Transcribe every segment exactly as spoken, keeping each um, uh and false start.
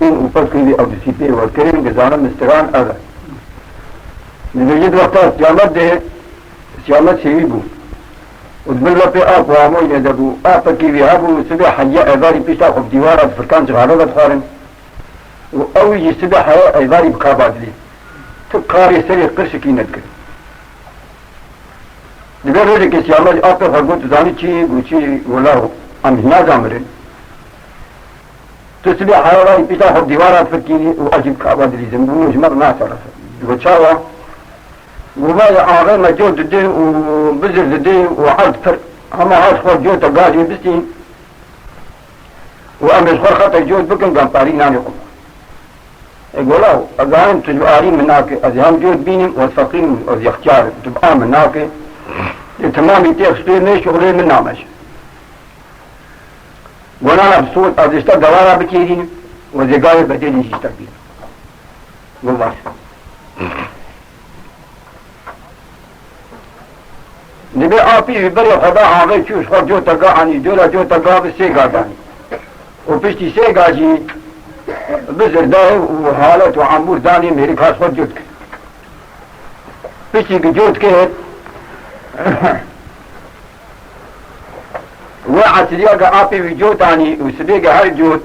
û pekî wî ew dîsîpê werkirin, dizanin mistiran ev e. Dibêje di wexta siyamet de, siyamet şêwî bû. Û di bin lepê ap û amoyê de bû. Apekî wî hebû, sibê heye eyvarî pişta xwe bi dîwara difirkan, cixare vedixwarin. Û ew jî sibê heye eyvarî bi kaba dilî. Tu karê serê qirşikî nedikir. Di vê rojekê siyamet ji apê xwe got, "Tu zanî çi?" Got, "Çi? Wela em hîna zamirin." Tu sibê heywanî pişta xwe dîwara fikî û ecîb kaba dilîzin. Bû ji me re nasere. Got, "Çawa?" Got, "Vay axê me cot didê û bizir didê û erd pir. Hema her xwe cota gazê bistîn û em ê ji xwe xetek cot bikin, gamparî nanê xwe." E, gola, ez zanim tu ji alî min nake. Ez ê hem cot bînim û ez feqîr im, ez yextiyar im. Tu bi a min nake. Lê temamî têxistê me şixulê min nameşe. Gonana bi sod, ez ê ji te dewara bikêrînim û ez ê gavê bedelî jî ji te bînim. Got baş. Dibê apî ji berê xwe da avê çû ji xwe coteka anî, cola coteka bi sê ga danî. Û piştî sê ga jî bizir dayê û halet û embûr danê mêrik hat xwe cot kir. Piştî ki cot kir, wê esiriyeke apê wî cot anî û sibê ki her cot,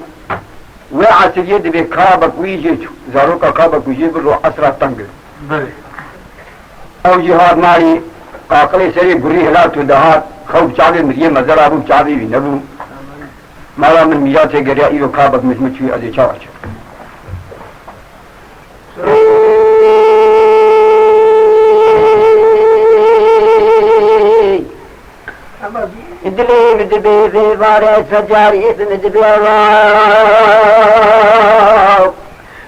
wê esiriyê dibê kabek wî jê çû. Zaroka kabek wî jê bi ro esra teng e. Belê. Ew jî hat malî, qaqilê serê gurî hilat û dihat, xew bi çavê miriyê mezela bû, bi çavê wî nebû. Mala min mîratê geriya, îro kabek min ji min çûyî, ez ê çawa çim? Dilê min dibê vê vare, secarî min dibê raw.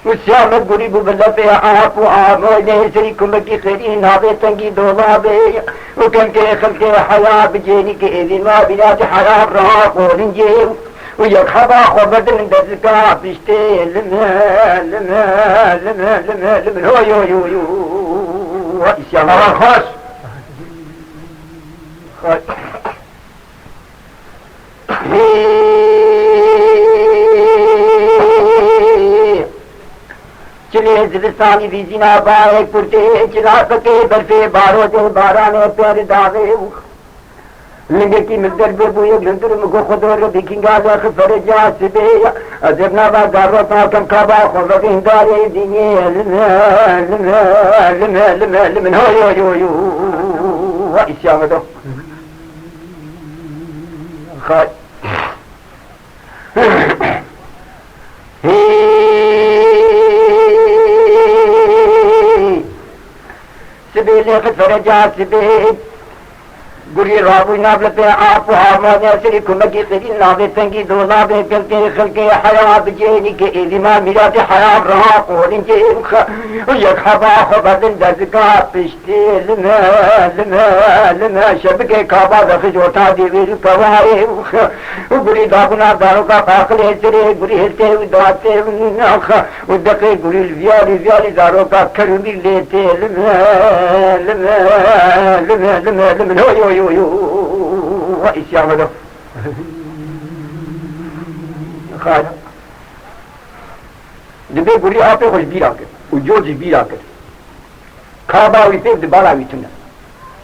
Û siyamet gurî bû bi lepê ap û amoyê, serî kumekî xêrî navê tengî dolabê. Û kemkê xelkê heya bi cênî ke êdî ma bînatî heya bi reha qolincê. Û yek heba xwe vedin dezika piştê lime, lime, lime, lime, lime, hoy, hoy, hoy, hoy. Vay, isyan. Aman xweş. Xweş. Çilê zivistanî vîzîna bayê kurtê, çila fekê berfê, barotê baranê pêr davê û lingekî min der bû, yek li hundir min got, "Xwedê re bikînga lê xi fereca sibê ya." Ez ê nava garota kem kaba xwe vevîn darê dînê. Lime, lime, lime, lime, lime, hoy, hoy, hoy, hoy. Vay, isyan do. Xay. Hey! Sibê lê xi fereca sibê. Gurî rabûy nav li pê ap û hamanê, serî kumekî xirîn navê tengî dolabê, kevkê xelkê heya bi cênî ke êdî ma mîratê heya reha qolincê. Û yek heba xwe bedin dezika pişt. Lime, lime, lime, şebikê kaba vexij orta dêvêrî kewarê û gurî dabûna daroka qaqilê sirê gurî hiltê û datê û deqê gurî li viyalî, viyalî daroka kerûmî lê tê. Lime, lime, lime, lime, lime, hoy, hoy, hoy, hoy, îsyan velo. Xal. Dibê gurî apê xwe ji bîra kir û cot ji bîra kir. Kaba wî pêv di bala wî tune.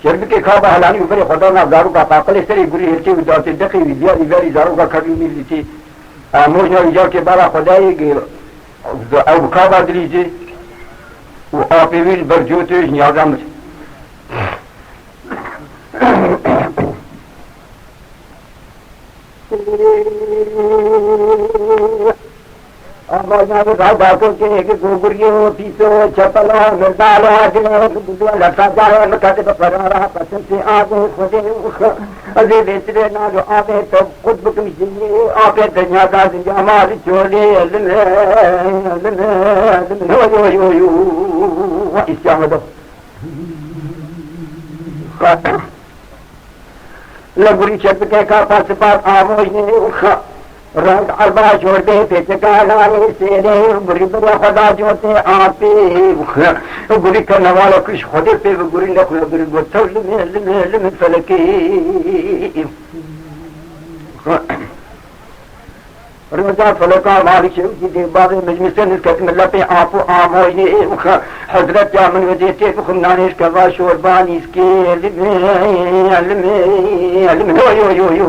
Şerbikê kaba helanî û berê xwe da nav zaroka qaqilê serê gurî hêrtê û datê deqê wî diyarî verî zaroka kevî mîr dîtî. Mojna wî carkê bala xwe dayê gi ew bi kaba dilîzê û apê wî li ber cotê ji niyaza mir. Ama navê Xwedê ku kê ku guriyê û pîso çepela mirdala dilê dibû lefta carê min kete bi ferara pesin tê avê Xwedê û xwe. Ez ê bêtirê nalo avê te qut bikim ji dinê, avê te niyada dinya ma li çolê lime, lime, lime, hoy, hoy, hoy, hoy, îsyan do. Li gurî çepikeka pasipat avoyê reng erba jorbê pêçeka lalê sêrê gurî birê xwe da cotê apê gurî ke newala kuş xwedê pê bi gurî nexwe gurî got tew limê limê limê felekê. Roza feleka malik şewtî dê bavê mijmisê nizket min lepê ap û amoyê û xe-, hezret ya min wezê tê bixwim nanê ji keva şorba nîskê lime, lime, lime, yo, yo, yo, yo.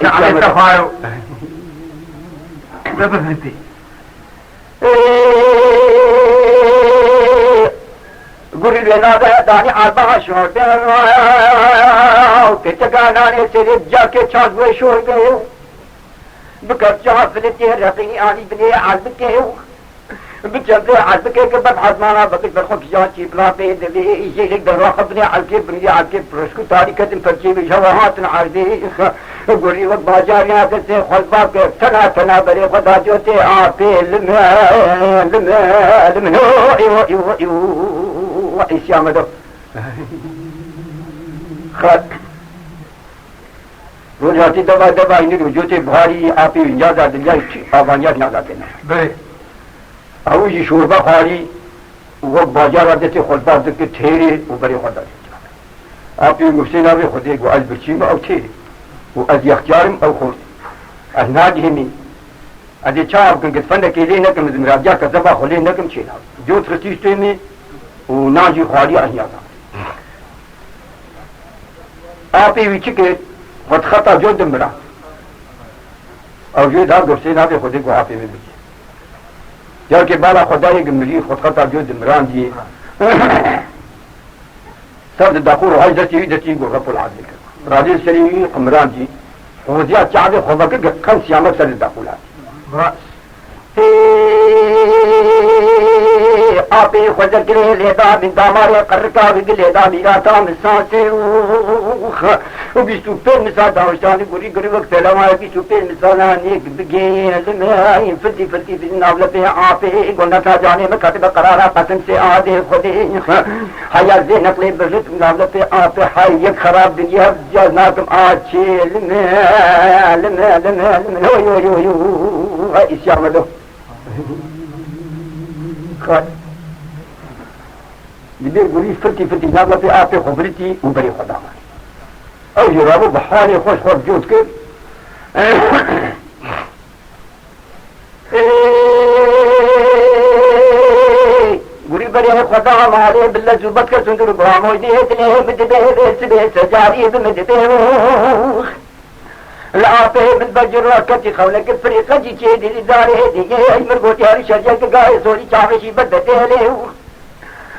Teala tefayo. Bebirhintî. Gurî wê nave danî erba şorbe. Pêteka nanê serê cakê çand wê şorbe. Bi kepça filitê reqî anî binê erbikê. Bi çemrê erbikê ki ber ezmana bikit ber xwe kijan çî bila pê divê. Jêrek derwa xwe binê erbikê, binê erbikê piroşkû tarî ketin perçê wê ji hewa hatin erdê. Gurî wek bajarî na destê xwe li bar kir, tena tena berê xwe da cotê apê, lime, lime, lime, no, î, î, î, î, îsya me do. Xat. Roj hatî deva deva înî û cotê buharî apê wî nyaza dilya çi avanya nyaza têne. Belê. Ew jî şorbe xwarî û wek bacara destê xwe li bar dikir têrê û berê xwe da. Apê Nûrsîn navê Xwedê got, ez birçî me, ew têrê. Û ez yextiyar im, ew xort. Ez nagihîmî. Ez ê çawa bikim, gidfendekê lê nekim, ez miradiya kezeba xwe lê nekim çêna. Cot xistî stê min û nan jî xwarî ez niya da. Apê wî çi kir? Xwe di xeta cot de mira. Ew jê da Nûrsîn navê Xwedê got, apê min bikî. Carkê bala xwe dayê gi mirî, xwe di xeta cot de mirandî. Ser di daxû rohay destî wî destî got Rebbul Alemîn kir. Radê serî wî qimran dî. Hoziya çavê xwe vekir ki qen siyamek ser di daxû lat. Rast. Hê, apê xwe zerkirê lêda min damarê qirrika wî gi lêda mîrata min sasê û, û bîst û pênc misa dawiştanî gurî gurî wek pêlewa bîst û pênc misa nanêk bigê lime filtî filtî bi navlepê apê goneta canê min ketibe qerara qesim sê adê Xwedê. Heya zê neqlê bi rit navlepê apê hay yek xerab dinya caz nakim a çê lime, lime, lime, lime, yo, yo, yo, yo, ha îsya me do. Dibê gurî firtî firtî navlepê apê xwe birîtî û berê xwe da. Ew jî rabû bi halê xwe ji xwe cot kir. Ey! Gurî berê xwe da malê, bi lez û bed kes hundir û bi amoydê dilê min dibê vê sibê secarî bi min dibê. Li apê min ber cir ra ketî xewnekir firî qecî çê dilî zarê diyê. Ey mir gotî herî şeriyek gayê zorî çavê jî ber bedê lê.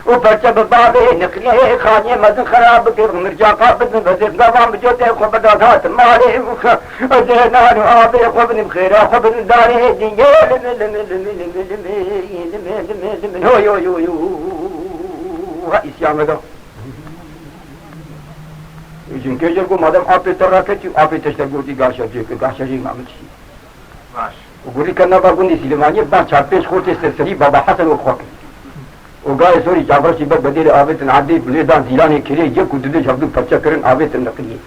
û perçe bi bavê niqliyê xaniyê mezin xera bikir û mircaqa bidin vezêr gavan bi cotê xwe bidad hatin malê û xe-, ez ê nan û avê xwe binim xêra xwe binim darê dingê limi limi limi limi limi limi limi limi ho yo yo yo ha îsya me da. Jinkê jê got madem apê te raketî û apê te ji te gotî gaşa cê ke gaşa cê ma min çî. Baş. Û gurî ke nava gundê Sîlemaniyê ban çar pênc xortê serserî Baba Hesen û xwe kir. Û gayê sorî Cafer Şîbet bedêlê avêtin erdê lê dan zîlanê kirê yek û didê ji hevdû perçe kirin avêtin niqliyê.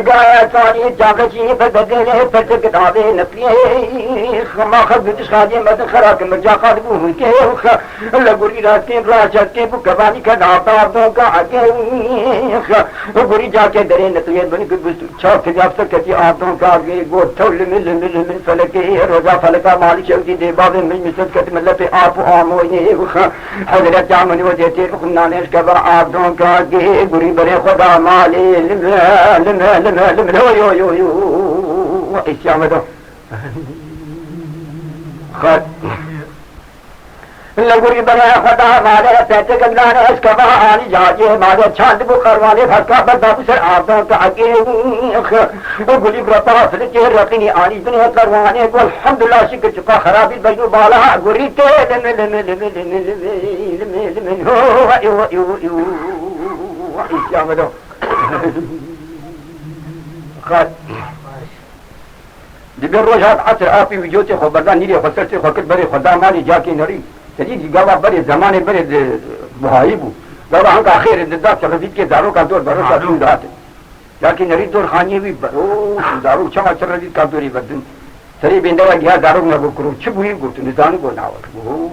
Gaya sarî Cafer Şîbet bedêlê perçe kir avê niqliyê. Xema xwe gutiş xaliyê mezin xera kir mirca xwe dibû hûnkê. Li gurî rastên raşetê bû kevanî ke navdar donka egê. Gurî cakê derê niqliyê bin ku bist û çar tevya ser ketî av donka egê. Got tew limî limî limî felekê. Roja feleka malî şewtî dê bavê min misot ket min lepê ap û amoyê. Hezret ya min wezê têr bixwim nanê ji keva av donka egê. Gurî berê xwe da malê lime lime lime lime yo yo yo yo. Îsya me da. Xat. Li gurî berê xwe da malê, petik nane ez keva anî cacê malê, çand bû qerwanê, feska ber dabû ser ardon te egê. Gulî bi repa filitê reqînî anî binê qerwanê, got elhamdulillah şikir çiqa xerabî bejnû bala gurî tê limi limi limi limi limi limi limi ho iw iw iw îsya me do. Xat. Dibê roj hat esr apî wî cotê xwe berda nîrê xwe ser tê xwe kir berê xwe da malê cakê nerî. Sedî gava berê zemanê berê di buhayî bû. Gava hanka xêr dida serivîtkê zaroka dor beroka tûn dihatin. Cakê nerî dor xaniyê wî bero zarok çawa serivîtka dorê berdin. Serê bêndera giha zarok me got kuro çi bûyî got nizanî got nawe. Got.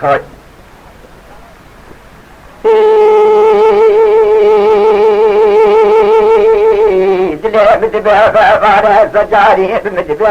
Xay. Dilê min dibe vare zecarî min dibe.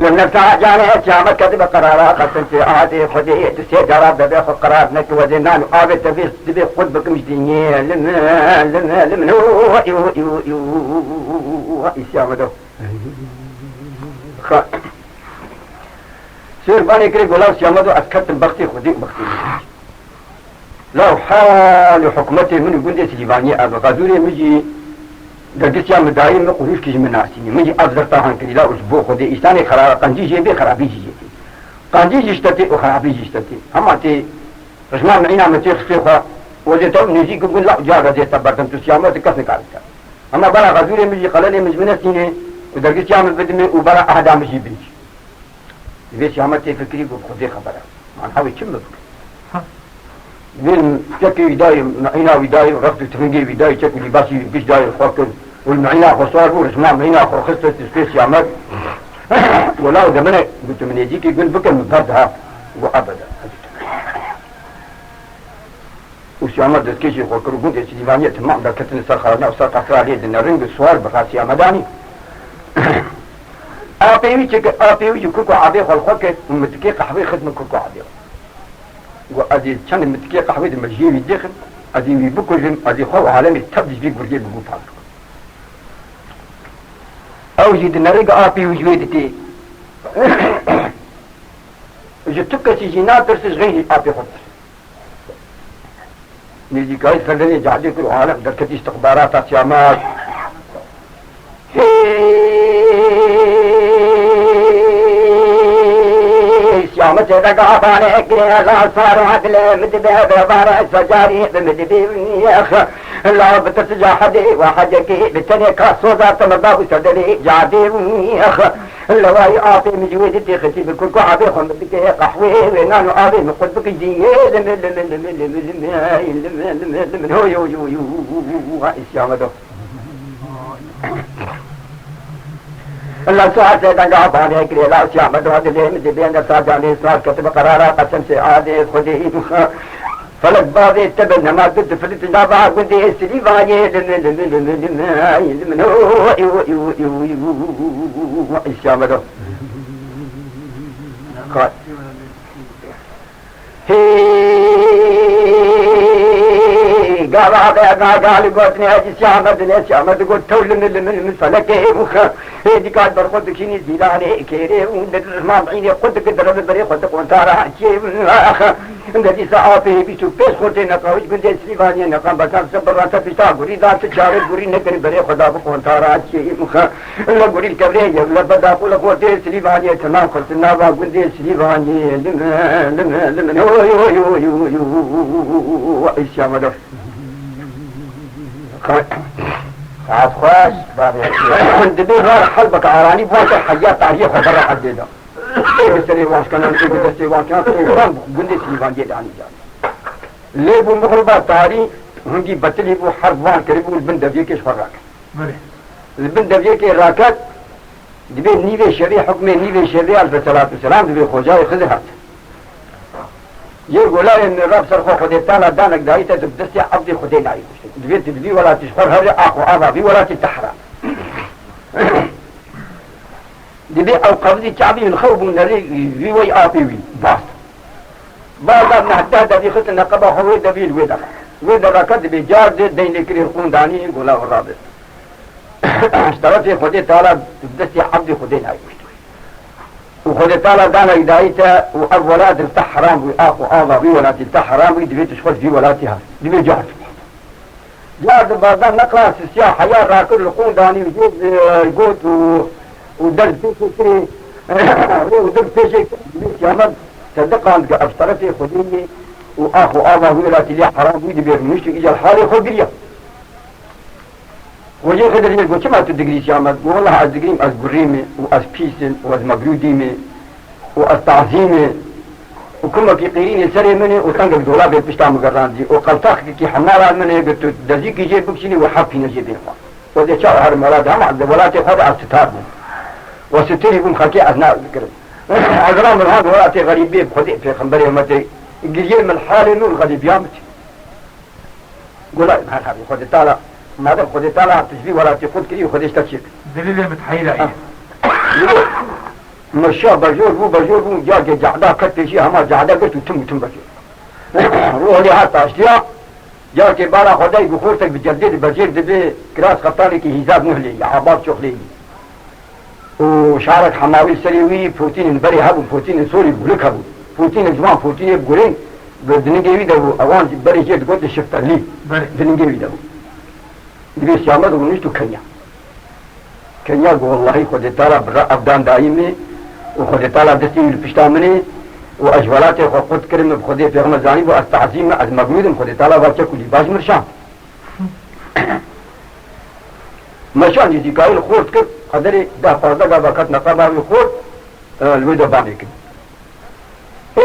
Li nefsa canê Siyame ketibe qerara, qesim sê adê Xwedê, tu sê cara bebe xwe qerar neke, wezê nan û avê te vê dibê qut bikim ji dinyê. Lim, lim, lim, no, î, î, î, î, Siyame do. Xa. Sêr banê kirê gola Siyame do, ez ketim bextê Xwedê û bextê min. Law hal û hikûmetê min û gundê Silîvaniyê ev e. Xezûrê min jî dergisiya min dayê min qurûşkî ji min nasînî. Min jî ev zirta han kirî, law ji bo Xwedê, îsanê xera-, qencî jê bê, xerabî jî jê tê. Qencî jî ji te tê û xerabî jî ji te tê. Hema tê rijma mîna min tê xistê xwe, wezê te nêzîk gund law ca rezê te berdin, tu Siyame tu kes nikare te. Hema bera xezûrê min jî, qelenê min ji min nesînê û dergisiya min bidimê û bera ehda min jî bin jî. Divê Siyame tê fikirî ku bi Xwedê xeber e. Man hewê çi min bike? Ha. Divê çekê wî dayê, mîna wî dayê, rext û tifingê wî dayê, çek û lîbasî wî giş dayê xwe kir. Û li mîna xwe sar bû, rijma mîna xwe xist, destê Siyame. Wela de min e, gotu min nêzîkî gund bike, min berdiha. Got ebede. Û Siyame destkeşî xwe kir û gundê Silîvaniyê temam da, ketine ser xerab, nav ser qesra lê dinerin, bi siwar bi rasiya me danî. Apê wî çi kir, apê wî ji kurk û abê xwe li xwe kir û mitikê qehwê xist min kurk û abê xwe. Got, ez ê çend mitikê qehwê di mejiyê wî dixim, ez ê wî bikujim, ez ê xwe û alemê tev ji vî gurgê bigû pal bikim. Ew jî dinerin, apê wî ji wê ditê. Ji tu kesî jî natirse, ji xeyrî apê xwe ditirse. Nêzîkayî ser derê cadê kir û alem derketî istixbarata Siyame. Hey, Siyame tê de gabanê girê, la sar û edlê min dibe bevare secarî bi min dibê yex. La bi tirsi cahedê we hecekê bi tenê ka soza te min babû ser derê cadê yex. Lewayî apê min ji wê dîtî xistî bi kurk û abê xwe min dikê qehwê wê nan û avê min qut bikij dî yê lim lim lim lim lim lim lim lim lim lim ho yo yo yo. Îsya me do. La saetê denga banê kirê, la îsya me do, dilê min dibê nefsa canê sar ketibe qerara qesem sê adê Xwedê. Felek bavê te be nema tu difilî tu nava gundê Silîvanê lim lim lim lim ay lim no iw iw iw iw. Îsya me do. Hey, gava be gaga li gotinê Hecî Siyame dinê Siyame digot tew limil limil min felekê û xe. Hê dîka berxwe dikînî zîlanê kêrê û li rizman bînê xwe dikit rebe berê xwe di qontara çê. Û xe. Û de dîsa apê bîst û pênc xortê neqawij gundê Silîvaniyê neqan bekan se birran te pîta gurî da tu çare gurî nekin berê xwe da bi qontara çê. Û xe. Li gorîl kevrê yew le beda qûl xortê Silîvaniyê tinan xurt nava gundê Silîvaniyê. Lim, lim, lim, oy, oy, oy, oy, oy, oy, îsya me do. Saet xweş, bavê. Dibê her helbek aranî bû te heya tariyê xwe berra erdê de. Ê bi serê wan şikana, ê bi destê wan şikana, ê van gundê Silîvaniyê danî canî. Lê bû mixriba tarî, hingî betilî bû, herb wan kiribû, li bin devyekê ji xwe raket. Belê. Li bin devyekê raket, dibê nîvê şevê, hukmê nîvê şevê, aleyhisselatu vesselam, dibê xocayê Xizir hat. Yê golayê min rab ser xwe Xwedê Teala danek dayî te, tu bi destê ebdê Xwedê nayî kuştin. Dibê tu di vî welatî ji xwe herê, ax û ava vî welatî te heram. Dibê ew qevizî çavî min xew bûn derê vî wey apê wî. Bas. Bal da neh deh devî xistin neqeba xwe wê devî li wê dera. Wê derake dibê car dê deyn lê kirê qûndanî gola xwe rabe. Ji terefê Xwedê Teala destê ebdê Xwedê nayê kuşt. Û Xwedê Teala danek dayî te û ev welat li te heram bû, ax û ava vî welatî li te heram bû, divê tu ji xwe ji vî welatî hat. Divê car tu. Ya di barda neqla sisiya heya rakir li qûn danî û jê, e, got û, û der pêşê kirê, rê û dir pêşê kirê, Siyamed sediqand ge ev terefê Xwedê yê û ax û ava wî ratî lê heram bû, dibê rûnişt û îcar halê xwe giriya. Xwecê Xidir jê got, "Çima tu digirî Siyamed?" Got, "Wela ez digirîm, ez gurî me û ez pîs im û ez megrûdî me û ez tazî me û kumekî qîrînê serê min e û tengek dolabê pişta min gerandî û qeltaxekî hemala min e, got, tu dezîkî jê bikişînî û heft pîne jê bên xwe." Got, "Dê çawa herim welatê, hema di welatê xwe de ez sitar bûm. We sitirî bûm, xelkê ez nas dikirim. Ez ramin han welatê xerîbê bi Xwedê pêxemberê me tê giriyê min halê min û xerîbiya min tê." Gulay, merhebî, Xwedê Teala, madem Xwedê Teala tu ji vî welatî qut kirî, Xwedê ji te çêkir. Dilê min heyra ye. Meşa bejor bû, bejor bû, carkê cehda ket pêşî, hema cehda girt û tim û tim bejor. Ruh lê hat taştiya, carkê bala Xwedayî bi xortek bi cerdê di bejêr dibe, kiras xetanekî hîzab nuh lê ye, abab çox lê ye. û şarek hemawî serê wî potînên berê hebûn, potînên sorî gulik hebûn. Potînê ciwan, potînê bi guring bi diningê wî de bû. Ewan jî berê jê digotin şiftelî. Belê. Diningê wî de bû. Dibê Siyamed rûnişt û keniya. Keniya got, "Wellahî Xwedê Teala bi re evdan dayî min û Xwedê Teala destê wî li pişta min e û ez ji welatê xwe qut kirim, bi Xwedê pêxember zanî bû, ez tazî me, ez megrûd im, Xwedê Teala va çek û lîbaş min şand." Meşan jî zîkayî li xort kir, qederê deh pazdeh gava ket neqeba wî xort, e, li wê de banê kir. Ey,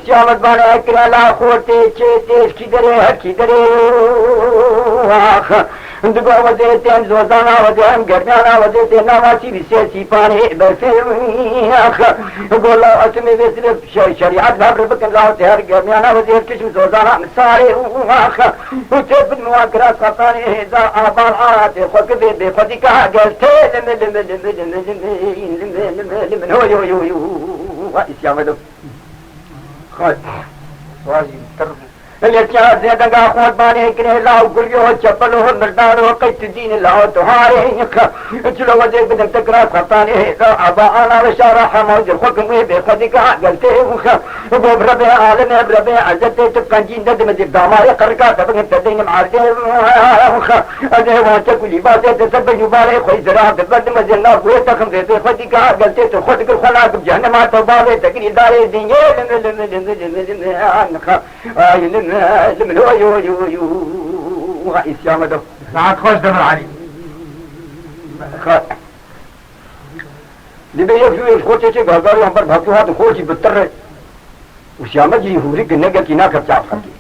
Siyamet bana kira la xortê çê têşkî derê, herkî derê, ax. Digo wezê tên zozana, wezê hem germiyana, wezê tên nava sî bi sê sîpanê berfê, ax. Gola atimê vê sirê Şer-, şerîet hev re bikin, la tê her germiyana wezê her kişm zozana misarê û ax. Û tê bin wan kiras xetanê hêza aval aratê xwe kivê bê xwedî ka gel tê limi, limi, limi, limi, limi, limi, limi, limi, ho, yo, yo, yo, vay, îsya me do. Xwe. Wazî, tir. Yekya zêdenga xwe banê kirê law guriyo çepelo mirdaro qey tu dîn law tu harê. Çilo wezê bidim tekrar xetanê hêza ava ana ve şara hema zir xwe kim wê bê xwedî ka gel tê. Bo bi Rebê alemê, bi Rebê ezetê tu qencî nedime zê damarê qirika te bigin te deynim erdê. Ez ê wan çek û lîbasê te ser bejû barê xwe zira te berdim ez ê nav guhê te xim vê bê xwe dîka gel tê tu xwe dikir xwe nakim cehnema te bavê te girî darê dinyê limi limi limi limi limi anxa. Ay limi limi lo yo yo yo. Ha îsyame de. Saet xweş Demir Elî. Dibê yek jû yê ji xortê çê gazarê wan ber bi hevdû hatin xortî bi tirre û Siyamed jî hûrik e, negekî naket çav xelkê.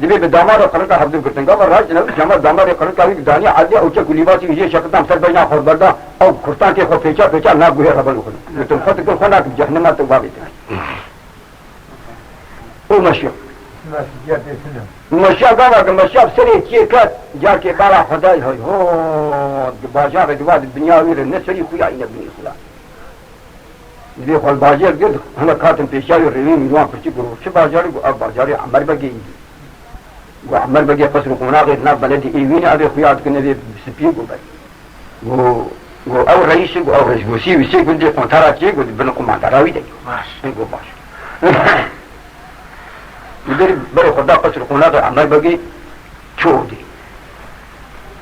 Dibê bi damarê qirika hevdû girtin. Gava raştin ew Siyamed damarê qirika wî bi danî erdê ew çek û lîbasî wî jê şeqitan ser bejna xwe berda, ew kurtan tê xwe pêça pêça nav guhê rebel û xwe. Gotin xwe dikir xwe nakim cehnema te û bavê te. Û meşiya. Meşiya gava ke meşiya bi serê çiyê ket, carkê bala Xwedayî hay hot, di bajarê di va di dinya wî re ne serî xuya îne binî xuya. Dibê xwe li bajêr girt, hinek hatin pêşiya wî rêwî mîrwan pirçî got, çi bajarî? Got, ev bajarê Emer Begê yî. Got, Emer Begê qesr û qonaxê di nav beledê ê wî ne, ev ê xuya dikin, ev ê bi sipiyê got belê. Got, got, ew reîs e, got, ew reîs, got, sî wî sê gundê qontara çê, got, bin qumandara wî de. Baş. Got, baş. Li derî berê xwe da qesr û qonaxê Emer Begê çû odê.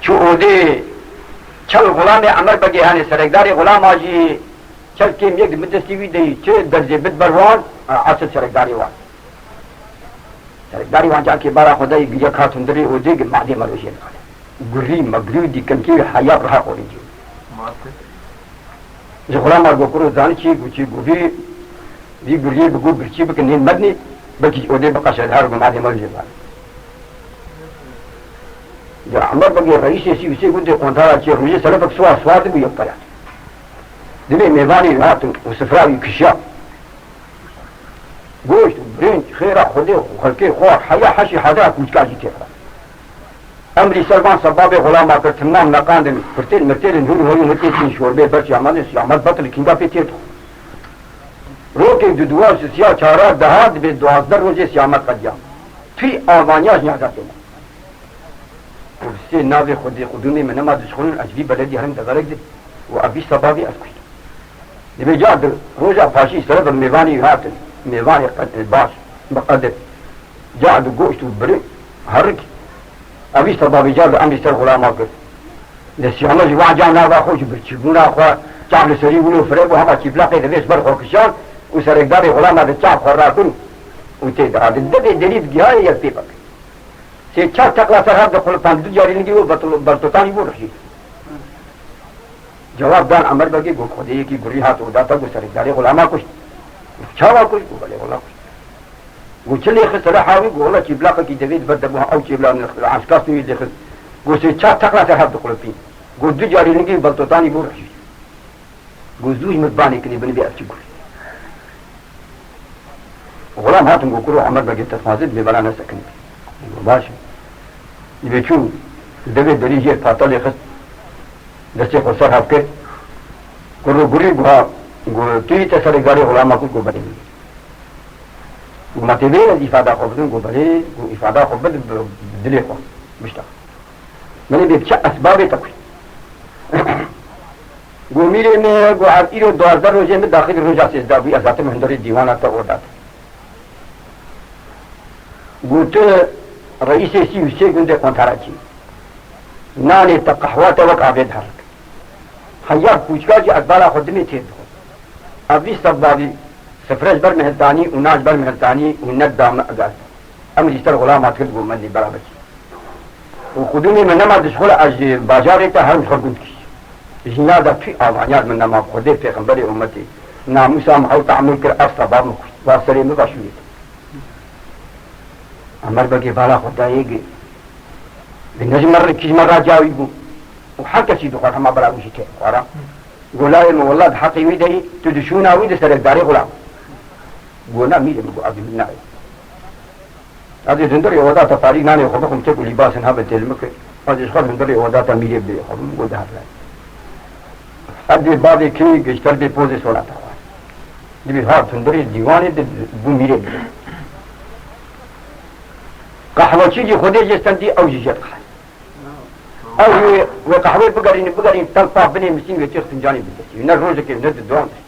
Çû odê, çel xulamê Emer Begê, hanê serekdarê xulama jî çel kêm yek di bin destî wî de yî, çi derzê bid ber wan, e, esil serekdarê wan. Serekdarî wan carkê bala Xwedayê giriya ka hundirê odê gi madê mero jê dixware. Gurî, megrû, dîkinkî, heya bi reha qorî dî. Ji xulama go kuro zanî çi, gu çi, gu vî, vî guriyê bi gu birçî bikin, nê mednê, belkî odê biqeşe, her gu madê mero jê dixware. Ya Emer Begê reîsê sî û sê gundê Qontara çê rojê selefek siwar siwar dibû yek pere. Dibê mêvanê wî hatin û sifra wî kişiya. Goşt û birinc, xêra Xwedê û xelkê xwar, heya heşî hezra kûçika jî tê xwar. Emrî ser van sebabê xulama kir, timam neqandin, pirtêl mirtêlin hûr hûrî hûtê çîn şorbê ber Siyamadê, Siyamed betil kînga pê têr dixwar. Rokê du duwa ji siya çara deha dibê duwazdeh rojê Siyamed qediya. Tûy avanya ji nehda têne. Kursê navê Xwedê qudûmê min nema dişxulin ez vî beledî herim deverek de û ev vî sebabî ez kuştim. Dibê ca di roja paşî serebe mêvanî hatin, mêvanê qed-, baş, bi qedir. Cad û goşt û birî herik. Evî sebabî cad û emrî ser xulama kir. Li siyama jî wa ca nava xwe ji birçîbûna xwe çav li serî wilo fire bû, hema çîplaqê divê ji ber xwe kişand û serekdarê xulama di çav xwe rakir û tê diha. Di devê derî digihayê yek pê vekir. Sê çar teqla ser hev diqulipand, du carî lingê wê bertol-, bertotanî bû rihî. Cewab dan Emer Begê, got, Xwedê yekî gurî hat û da te, got, serekdarê xulama kuşt. Got, çawa kuşt? Got, belê, wela kuşt. Got, çi lê xist, seleha wî? Got, wela çîblaqekî devê di ber de bû, ew çîbla min li eşka stûyê lê xist. Got, sê çar teqla ser hev diqulipîn. Got, du carî lingê wî bertotanî bû rihî. Got, zû ji min banê kinê binibê ev çi gurî. Xulam hatin got, kuro Emer Begê, te dixwazî dibê bela nesekinî. Got, baş e. Divê çû devê derî jêr patalê xist, destê xwe ser hev kir. Kuro gurî, got, ha, got, tu yî te serekdarê xulama kuşt? Got, belê min. Got, ma tê bê ez îfada xwe bidim? Got, belê. Got, îfada xwe bide bi, bi dilê xwe. Bişta. Min ê bê bi çi esbabê te kuşt? Got, mîrê me, got, ev îro duwazdeh rojê min daxilî roja sêzdeh bû, ez hatim hundirê dîwana te oda te. Got, tu reîsê sî û sê gundê Qontarakî. Nanê te, qehwa te wek avê diherik. Heya kûçika jî ez bala xwe dimê têr dixwim. Evî sebabî sifre ji ber min hiltanî û nan ji ber min hiltanî û nek da min, eger emrî ser xulam hat kir, got, mendî beraber kî. Û xudûmê min nema dişxula ez ji bajarê te herim ji xwe gund kî. Jîna da tûy avanyar min nema Xwedê pêxemberê ummetê. Namûsa min hew te'mûl kir, ev sebab min kuşt. Va serê min va şûyê te. Emer Begê bala xwe dayê gi. Di ne ji me re kî ji me ra cawî bû. Û her kesî dixwar hema bela wî jî tê xwara. Got, layê min, wela di heqê wî de yî, tu di şûna wî di serekdarê xulam. Got, na mîrê min, got, evî min nayê. Ez ê hundirê oda te parî nanê xwe bixwim, çek û lîbasên hev têl min kir. Ez ê ji xwe hundirê oda te mîrê bê xwe bim, got, de hev layê. Herdê bavê kê gişter bê pozê sona te xwar. Dibê hat hundirê dîwanê de bû mîrê bê. Qehweçî jî Xwedê jê stendî, ew jî jê dixwar. Ew wê, wê qehwê bigerîne, bigerîne, telpa binê misîn wê çêx fincanê bidestî. Ne rojekê, ne di duan de.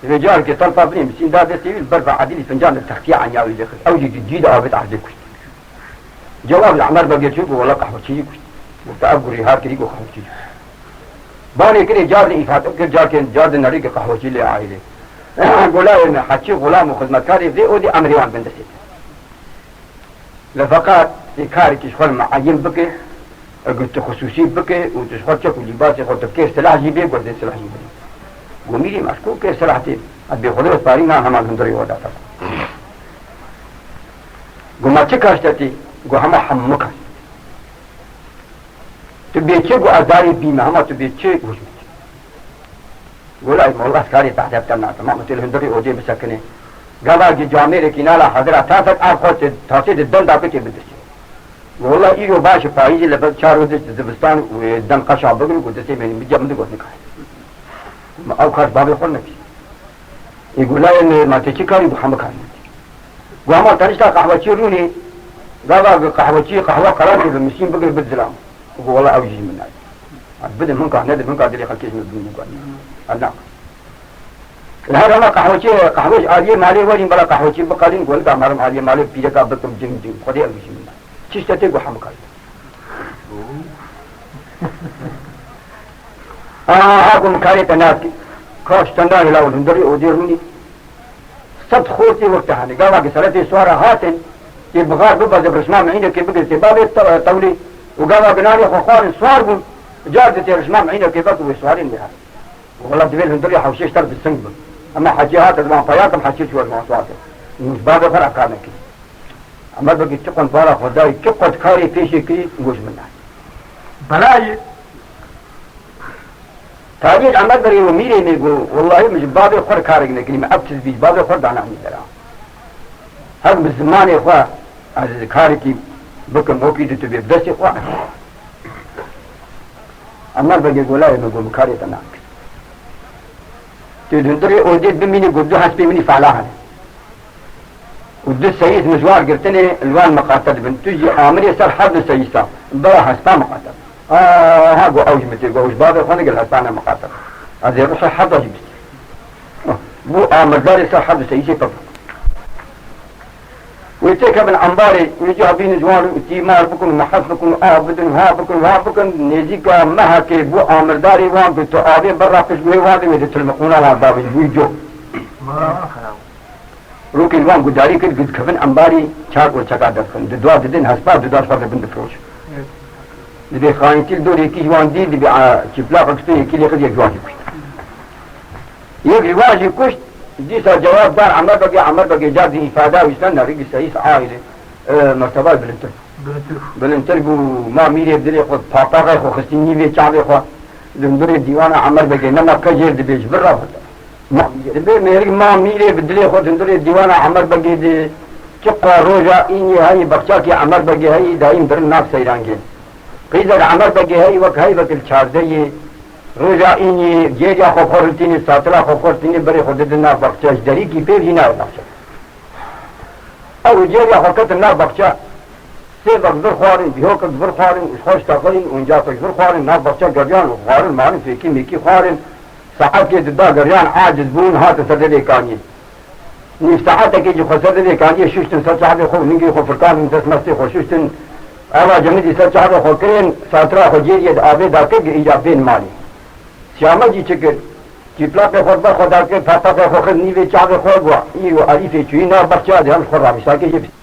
Vê carekê telpa binê misîn da destê wî, li ber ve edilî fincan li textiya enya wî lêxist. Ew jî di cî de avêt erdê kuşt. Cewab li Emer Begê çû, got, wela qehweçî jî kuşt. Got, te ev gurî har kirî, got, qehweçî jî kuşt. Banê kirê car de îfade kir, carkê car de nerî kir qehweçî lê aîlê. Got, layê me, heçî xulam û xizmetkarê vê odê emrê wan bin destê te. Li feqat tê karekî ji xwe re miayin bike, egu tu xisûsî bike û tu ji xwe çek û lîbasê xwe tu kêr silah jî bê, gurzê silah jî bidî. Got, mîrê me, ji ku kêr silah tê? Ez bê Xwedê parî nan heman hundirê we da te. Got, ma çi kar ji te tê? Got, hema hemû kar. Tu bê çi? Got, ez darê bî me, hema tu bê çi? Got, ji min çi? Got, lay molla, ez karê te edeb te nadim. Ma tu li hundirê odê bisekinê. Gava gi camêrekî nala hazira tafet, av xwe tê, tasê di denda bikê bidisê. Got, wela îro baş e, payîzê li ber çar roj di zivistan û, e, dem qeşa bigir, got, destê min, min cem min got, nikare. Ma ew kar bavê xwe nekir. Ê got, layê me, ma tê çi karî? Got, hemû kar min. Got, hema tenişta qehweçî rûnê, gava qehweçî, qehwe qeratê bi misîn bigir, bid zilam. Got, wela ew jî ji min nayê. Bidin min ka, nedin min ka, dilê xelkê ji min bimînin guherî. Ez nakim. Li her hema qehweçî, qehwe ji aliyê malê werîn, bela qehweçî biqelîn, got, nika merim aliyê malê pîreka bikim cing cing. Xwedê ew jî ji min nayê. Çi ji te tê? Got, hemû kar. Aha, got, min karê te nakî. Kaş te nahêla û hundirê odê rûnî. Sed xortê wek te hene. Gava ki seretê swara hatin, tê bixar bibeze, bi rişma mînekê bigire, tê bavê te-, tewlê û gava ki nanê xwe xwarin swar bûn, car di tê rişma mînekê vek û wê swarên wê hene. Wela divê li hundirê hewşê ji te re bi sing bin. Ema hecî hat ez wan peya kim, hecî çû ez wan swar kim. Min ji bavê xwe re kar nekir. Emer Begî çi qund bala xwe dayî, çi qund karê pêşê kirî, got ji min nayê. Belayê. Tarî Emer Begî û mîrê me got, wellahî min ji bavê xwe re karek nekirî, min ev tizbî ji bavê xwe re dana min dera. Her bi zimanê xwe ez karekî bikim, wekî di tu bê bi destê xwe. Emer Begê got, layê min, got, min karê te nakim. Tu di hundirê odê bimînî, got, du hespê min î fala hene. Û du seyîs min ji wan girtinê, li wan miqate dibin. Tu jî amirê ser her du seyîsa, bera hespa miqate. Aha, got, ew jî min tê got, ew ji bavê xwe nigel hespa ne miqate. Ez ê ruhê her da jî bistî. Bû amirdarê ser her du seyîsê pir. Wê têkevin embarê, wê cî hebînin ji wan û tîmar bikin û mehes bikin û av bidin û ha bikin û ha bikin, nêzîka mehekê bû amirdarê wan ku tu avê berra pişt guhê wan de wê di tilmiqûna wan dabin ji wî cû. Rokên wan gudarî kir, ku dikevin embarî çar û çeka derxin. Di dua didin hespa, di dua xwe dibin difiroşin. Dibê xayintî li dor yekî ji wan dî, dibê, a, çîplaq xist û yekî lê xist yek ji wan jî kuşt. Yek ji wan jî kuşt, dîsa cewab dar Emer Begê, Emer Begê car dî îfada wîstan nerî bi seyîs aîlê, e, merteba bilintir. Bilintir. Bilintir bû, ma mîrê dilê xwe, papaxê xwe xistî nîvê çavê xwe, dindurê dîwana Emer Begê, nema ke jêr dibê ji vir re. Ma mîrê, dibê mêrik ma mîrê bi dilê xwe dindurê dîwana Emer Begê di, çiqa roja înî heyî, bexçakê Emer Begê heyî, dayîm dirin nav seyrangê. Qîzek Emer Begê heyî wek heyvek li çardeyê, roja înî cêriya xwe xwe rûtînê, satira xwe xwe rûtînê, berê xwe didin nav baxçe, ji derîkî pê jî nayê baxçe. Ew û cêriya xwe ketin nav baxçe. Sêvek vir xwarin, bîhokek vir xwarin, ji xwe ji teqelîn û ncafek vir xwarin, nav baxçe geriyan û xwarin, malin fêkî mêkî xwarin. Saetkê di da geriyan aciz bûn, hatin ser dilê kaniyê. Nîv saetekê jî xwe ser dilê kaniyê şuştin, ser çavê xwe û ningê xwe firkandin, dest mestê xwe şuştin. Eva cemidî ser çavê xwe kirin, satira xwe cêriyê di avê dakir, gi îca bên malê. Siyame jî çi kir? Çîplaqê xwe ber xwe dakir, petaqê xwe xist nîvê çavê xwe, got, îro Elîfê çûyî nav baxçeya de hem ji xwe ravîştakê jê bîst.